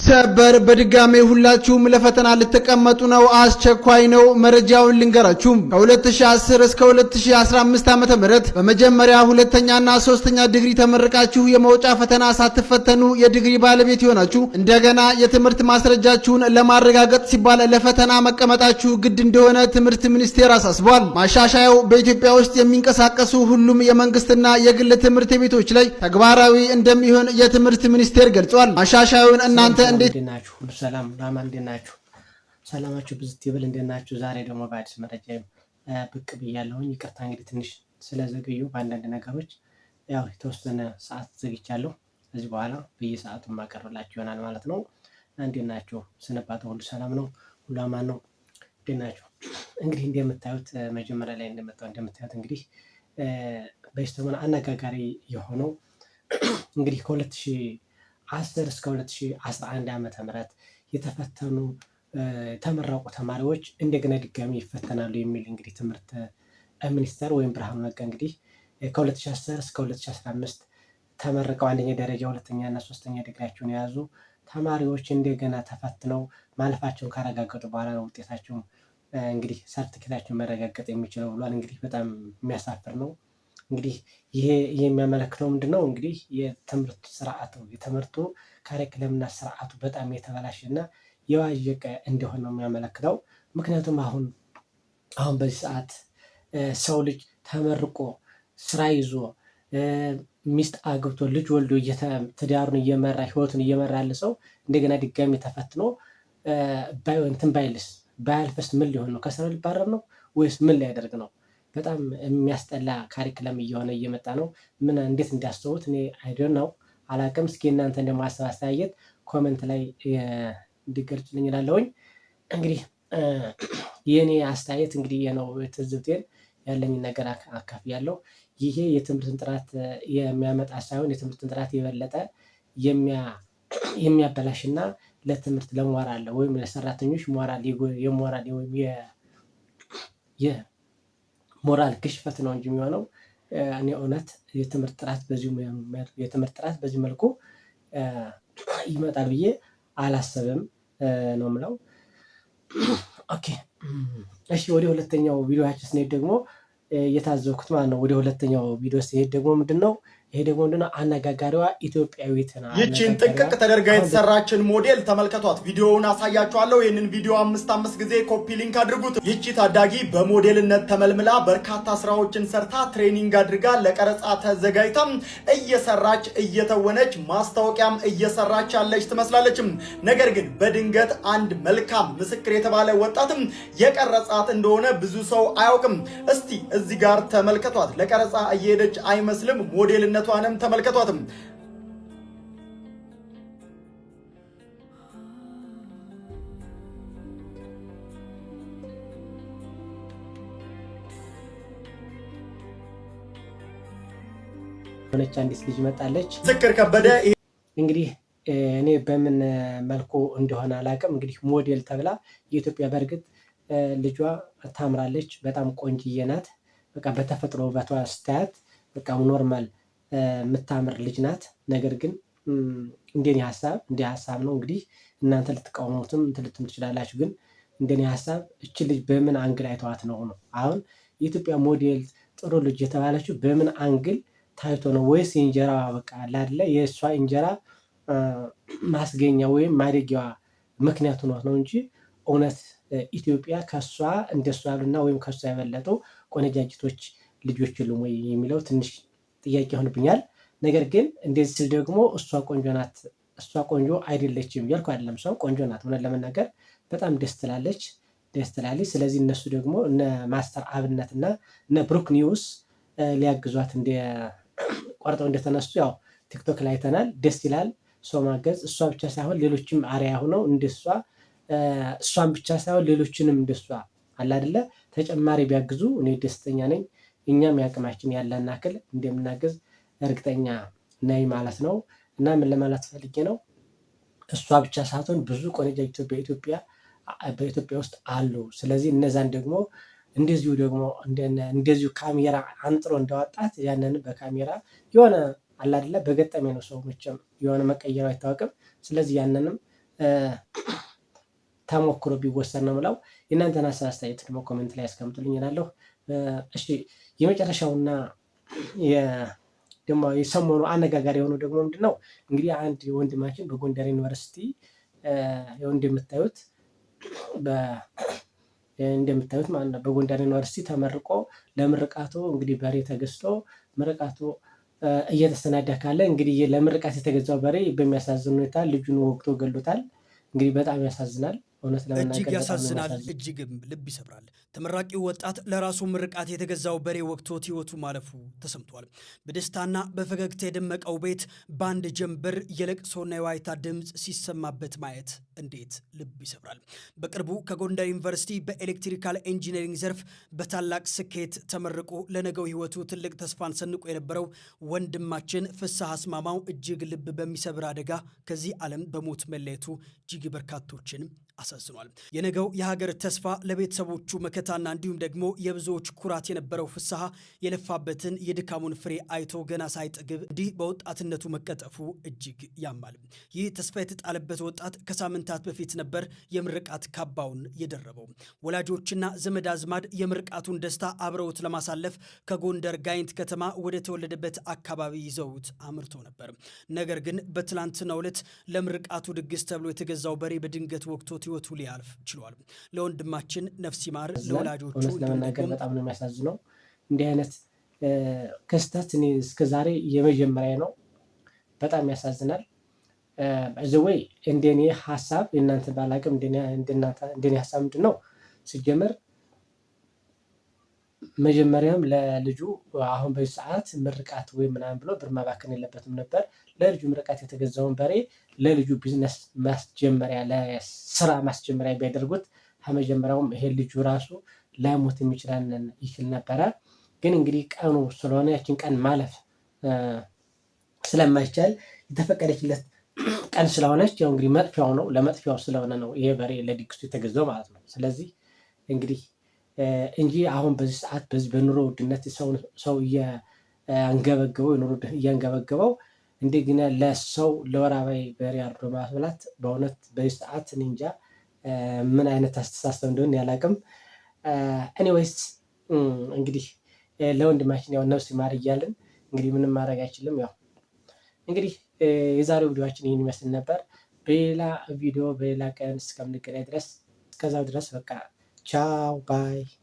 ሰበር! በድጋሜ ሁላችሁም ለፈተና ልትቀመጡ ነው። አስቸኳይ ነው። መረጃውን ልንገራችሁም። ከ2010 እስከ 2015 ዓ.ም በመጀመሪያ፣ ሁለተኛና ሶስተኛ ዲግሪ ተመርቃችሁ የመውጫ ፈተና ሳትፈተኑ የዲግሪ ባለቤት የሆናችሁ፣ እንደገና የትምህርት ማስረጃችሁን ለማረጋገጥ ሲባል ለፈተና መቀመጣችሁ ግድ እንደሆነ ትምህርት ሚኒስቴር አሳስቧል። ማሻሻያው በኢትዮጵያ ውስጥ የሚንቀሳቀሱ ሁሉም የመንግስትና የግል ትምህርት ቤቶች ላይ ተግባራዊ እንደሚሆን የትምህርት ሚኒስቴር ገልጿል። ማሻሻያውን እናንተ እንዴት እንዴት ናችሁ? ሁሉ ሰላም ራማ፣ እንዴት ናችሁ? ሰላማችሁ ብዝት ይበል። እንዴት ናችሁ? ዛሬ ደግሞ በአዲስ መረጃ ብቅ ብያለሁኝ። ይቅርታ እንግዲህ ትንሽ ስለዘገየሁ በአንዳንድ ነገሮች ያው የተወሰነ ሰዓት ዘግቻለሁ። ከዚህ በኋላ በየሰዓቱ የማቀርብላችሁ ይሆናል ማለት ነው። እንዴት ናችሁ? ስንባተ ሁሉ ሰላም ነው፣ ሁሉ አማን ነው። እንዴት ናችሁ? እንግዲህ እንደምታዩት፣ መጀመሪያ ላይ እንደመጣው እንደምታዩት እንግዲህ በዚህ ሰሞን አነጋጋሪ የሆነው እንግዲህ ከ2010 እስከ 2011 ዓመተ ምህረት የተፈተኑ፣ የተመረቁ ተማሪዎች እንደገና ድጋሚ ይፈተናሉ የሚል እንግዲህ ትምህርት ሚኒስቴር ወይም ብርሃኑ ነጋ እንግዲህ ከ2010 እስከ 2015 ተመርቀው አንደኛ ደረጃ፣ ሁለተኛ እና ሶስተኛ ዲግሪያቸውን የያዙ ተማሪዎች እንደገና ተፈትነው ማለፋቸውን ካረጋገጡ በኋላ ነው ውጤታቸው እንግዲህ ሰርቲፊኬታቸውን መረጋገጥ የሚችለው ብሏል። እንግዲህ በጣም የሚያሳፍር ነው። እንግዲህ ይሄ የሚያመለክተው ምንድን ነው? እንግዲህ የትምህርቱ ስርዓቱ፣ የትምህርቱ curriculum ና ስርዓቱ በጣም የተበላሸ እና የዋዠቀ እንደሆነ ነው የሚያመለክተው። ምክንያቱም አሁን አሁን በዚህ ሰዓት ሰው ልጅ ተመርቆ፣ ስራ ይዞ፣ ሚስት አግብቶ፣ ልጅ ወልዶ፣ ትዳሩን እየመራ፣ ህይወቱን እየመራ ያለ ሰው እንደገና ድጋሚ ተፈትኖ እንትን ባይልስ፣ ባያልፍስ ምን ሊሆን ነው? ከስራ ሊባረር ነው ወይስ ምን ሊያደርግ ነው? በጣም የሚያስጠላ curriculum እየሆነ እየመጣ ነው። ምን እንዴት እንዳስቡት እኔ I don't know፣ አላቅም። እስኪ እናንተ ደግሞ ሀሳብ አስተያየት comment ላይ እንዲገልጹልኝ እላለሁኝ። እንግዲህ የእኔ አስተያየት እንግዲህ ነው፣ ትዝብቴን ያለኝን ነገር አካፍያለሁ። ይሄ የትምህርትን ጥራት የሚያመጣ ሳይሆን የትምህርትን ጥራት የበለጠ የሚያበላሽና ለትምህርት ለሞራል ወይም ለሰራተኞች ሞራል የሞራል ወይም የሞራል ግሽፈት ነው እንጂ የሚሆነው፣ እኔ እውነት የትምህርት ጥራት በዚህ መልኩ ይመጣል ብዬ አላሰብም ነው የምለው። Okay፣ እሺ፣ ወደ ሁለተኛው ቪዲዮችን ስንሄድ ደግሞ እየታዘብኩት ማለት ነው። ወደ ሁለተኛው ቪዲዮ ስንሄድ ደግሞ ምንድን ነው ይሄ? ደግሞ ምንድነው? አነጋጋሪዋ ኢትዮጵያዊት ናት። ይቺን ጥንቅቅ ተደርጋ የተሰራችን ሞዴል ተመልከቷት። ቪዲዮውን አሳያችኋለሁ። ይህንን ቪዲዮ አምስት አምስት ጊዜ copy link አድርጉት። ይቺ ታዳጊ በሞዴልነት ተመልምላ፣ በርካታ ስራዎችን ሰርታ፣ training አድርጋ፣ ለቀረጻ ተዘጋጅታም እየሰራች፣ እየተወነች፣ ማስታወቂያም እየሰራች ያለች ትመስላለችም። ነገር ግን በድንገት አንድ መልካም ምስክር የተባለ ወጣትም የቀረጻት እንደሆነ ብዙ ሰው አያውቅም። እስቲ እዚህ ጋር ተመልከቷት። ለቀረጻ እየሄደች አይመስልም። ሞዴልነቷንም ተመልከቷትም። የሆነች አንዲት ልጅ መጣለች። ምስክር ከበደ። እንግዲህ እኔ በምን መልኩ እንደሆነ አላውቅም። እንግዲህ ሞዴል ተብላ የኢትዮጵያ፣ በእርግጥ ልጇ ታምራለች፣ በጣም ቆንጅዬ ናት። በቃ በተፈጥሮ ውበቷ ስታያት በቃ normal የምታምር ልጅ ናት። ነገር ግን እንደኔ ሀሳብ፣ እንደ ሀሳብ ነው እንግዲህ፣ እናንተ ልትቃወሙትም እንትን ልትሉም ትችላላችሁ። ግን እንደኔ ሀሳብ እች ልጅ በምን angle አይተዋት ነው ነው አሁን የኢትዮጵያ ሞዴል ጥሩ ልጅ የተባለችው? በምን angle ታይቶ ነው? ወይስ የእንጀራ በቃ አለ አይደለ የእሷ እንጀራ ማስገኛ ወይም ማደጊያዋ ምክንያት ሆኗት ነው እንጂ እውነት ኢትዮጵያ ከእሷ እንደሷ ያሉና ወይም ከእሷ የበለጡ ቆነጃጅቶች ልጆች የሉም ወይ የሚለው ትንሽ ጥያቄ ይሆንብኛል። ነገር ግን እንደዚህ ስል ደግሞ እሷ ቆንጆ ናት፣ እሷ ቆንጆ አይደለችም እያልኩ አይደለም። ሰው ቆንጆ ናት፣ እውነት ለመናገር በጣም ደስ ትላለች፣ ደስ ትላለች። ስለዚህ እነሱ ደግሞ እነ ማስተር አብነት እና እነ ብሩክ ኒውስ ሊያግዟት እንደ ቆርጠው እንደተነሱ ያው ቲክቶክ ላይ አይተናል። ደስ ይላል ሰው ማገዝ። እሷ ብቻ ሳይሆን ሌሎችም አርአያ ሆነው እንደሷ፣ እሷን ብቻ ሳይሆን ሌሎችንም እንደሷ አለ አይደለ ተጨማሪ ቢያግዙ እኔ ደስተኛ ነኝ። እኛም የአቅማችን ያለን ያክል እንደምናግዝ እርግጠኛ ነኝ ማለት ነው። እና ምን ለማለት ፈልጌ ነው? እሷ ብቻ ሳትሆን ብዙ ቆነጃጅቶች በኢትዮጵያ ውስጥ አሉ። ስለዚህ እነዛን ደግሞ እንደዚሁ ደግሞ እንደዚሁ ካሜራ አንጥሮ እንዳወጣት ያንን በካሜራ የሆነ አለ አይደለ በገጠመኝ ነው፣ ሰው መቼም የሆነ መቀየሩ አይታወቅም። ስለዚህ ያንንም ተሞክሮ ቢወሰድ ነው የምለው። የእናንተን ሀሳብ አስተያየት ደግሞ comment ላይ ያስቀምጡልኝ እላለሁ። እሺ፣ የመጨረሻውና ደግሞ የሰሞኑ አነጋጋሪ የሆነው ደግሞ ምንድን ነው? እንግዲህ አንድ ወንድማችን በጎንደር ዩኒቨርሲቲ እንደምታዩት ማለት ነው፣ በጎንደር ዩኒቨርሲቲ ተመርቆ ለምርቃቱ እንግዲህ በሬ ተገዝቶ ምርቃቱ እየተሰናዳ ካለ እንግዲህ ለምርቃት የተገዛው በሬ በሚያሳዝን ሁኔታ ልጁን ወግቶ ገሎታል። እንግዲህ በጣም ያሳዝናል። እውነት ለመናገር እጅግ ያሳዝናል፣ እጅግም ልብ ይሰብራል። ተመራቂው ወጣት ለራሱ ምርቃት የተገዛው በሬ ወቅቶት ሕይወቱ ማለፉ ተሰምቷል። በደስታና በፈገግታ የደመቀው ቤት በአንድ ጀንበር የለቅሶና የዋይታ ድምፅ ሲሰማበት ማየት እንዴት ልብ ይሰብራል። በቅርቡ ከጎንደር ዩኒቨርሲቲ በ electrical engineering ዘርፍ በታላቅ ስኬት ተመርቆ ለነገው ሕይወቱ ትልቅ ተስፋን ሰንቆ የነበረው ወንድማችን ፍስሐ አስማማው እጅግ ልብ በሚሰብር አደጋ ከዚህ ዓለም በሞት መለየቱ እጅግ በርካቶችን አሳዝኗል። የነገው የሀገር ተስፋ፣ ለቤተሰቦቹ መከታና እንዲሁም ደግሞ የብዙዎች ኩራት የነበረው ፍስሐ የለፋበትን የድካሙን ፍሬ አይቶ ገና ሳይጠግብ እንዲህ በወጣትነቱ መቀጠፉ እጅግ ያማል። ይህ ተስፋ የተጣለበት ወጣት ከሳምንታት በፊት ነበር የምርቃት ካባውን የደረበው። ወላጆችና ዘመድ አዝማድ የምርቃቱን ደስታ አብረውት ለማሳለፍ ከጎንደር ጋይንት ከተማ ወደ ተወለደበት አካባቢ ይዘውት አምርቶ ነበር። ነገር ግን በትላንትናው ዕለት ለምርቃቱ ድግስ ተብሎ የተገዛው በሬ በድንገት ወቅቶት ህይወቱ ሊያልፍ ችሏል። ለወንድማችን ነፍስ ይማር፣ ለወላጆቹ እውነት ለመናገር በጣም ነው የሚያሳዝነው። እንዲህ አይነት ክስተት እኔ እስከዛሬ የመጀመሪያ ነው። በጣም ያሳዝናል። ወይ እንደኔ ሀሳብ፣ የእናንተ ባላቅም፣ እንደኔ ሀሳብ ምንድን ነው፣ ሲጀመር መጀመሪያም ለልጁ አሁን በዚህ ሰዓት ምርቃት ወይ ምናምን ብሎ ብር ማባከን የለበትም ነበር። ለልጁ ምርቃት የተገዛውን በሬ ለልጁ ቢዝነስ ማስጀመሪያ፣ ለስራ ማስጀመሪያ ቢያደርጉት ከመጀመሪያውም ይሄ ልጁ ራሱ ላይሞት ይችል ነበረ። ግን እንግዲህ ቀኑ ስለሆነ ያችን ቀን ማለፍ ስለማይቻል፣ የተፈቀደችለት ቀን ስለሆነች፣ ያው እንግዲህ መጥፊያው ነው፣ ለመጥፊያው ስለሆነ ነው ይሄ በሬ ለድግሱ የተገዛው ማለት ነው። ስለዚህ እንግዲህ እንጂ አሁን በዚህ ሰዓት በዚህ በኑሮ ውድነት ሰው እያንገበገበው፣ የኑሮ እያንገበገበው እንደገና ለሰው ለወራባይ በሬ አርዶ ማስብላት በእውነት በዚህ ሰዓት እኔ እንጃ ምን አይነት አስተሳሰብ እንደሆነ ያላቅም። Anyways እንግዲህ ለወንድማችን ያው ነፍስ ይማር እያልን እንግዲህ ምንም ማድረግ አይችልም። ያው እንግዲህ የዛሬው ቪዲዮችን ይህን ይመስል ነበር። በሌላ ቪዲዮ በሌላ ቀን እስከምንገናኝ ድረስ፣ እስከዛው ድረስ በቃ ቻው bye።